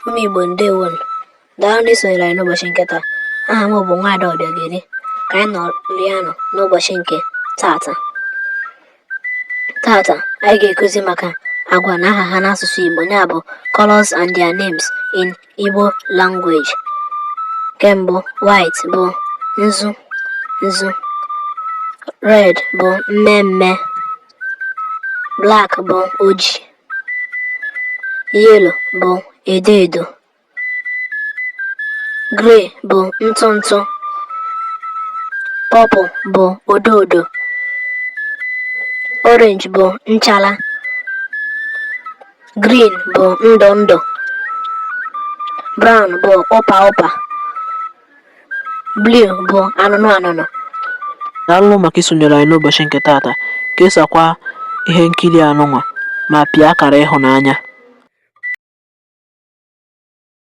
Ụmụ Igbo, ndewonu. Daalụ na isonyere anyị n'ụbọchị nke taa. Aha m bụ Nwaada Ọbịageli. Ka anyị nọrịanụ n'ụbọchị nke tata. Tata, anyị ga-ekuzi maka agwa na aha ha n'asụsụ Igbo, ya bụ colors and their names in Igbo language. Nke mbụ, white bụ nzu nzu, red bụ mmemme, black bụ ojii, yellow bụ edo edo, grey bụ ntụ ntụ, purple bụ odo odo, orange bụ nchala, green bụ ndụ ndụ, brown bụ ụpa ụpa, blue bụ anụnụ anụnụ. Daalụ maka isonyere anyị n'ụbọchị nke taata. Kesakwa ihe nkiri anụnwa ma pịa akara ịhụnanya.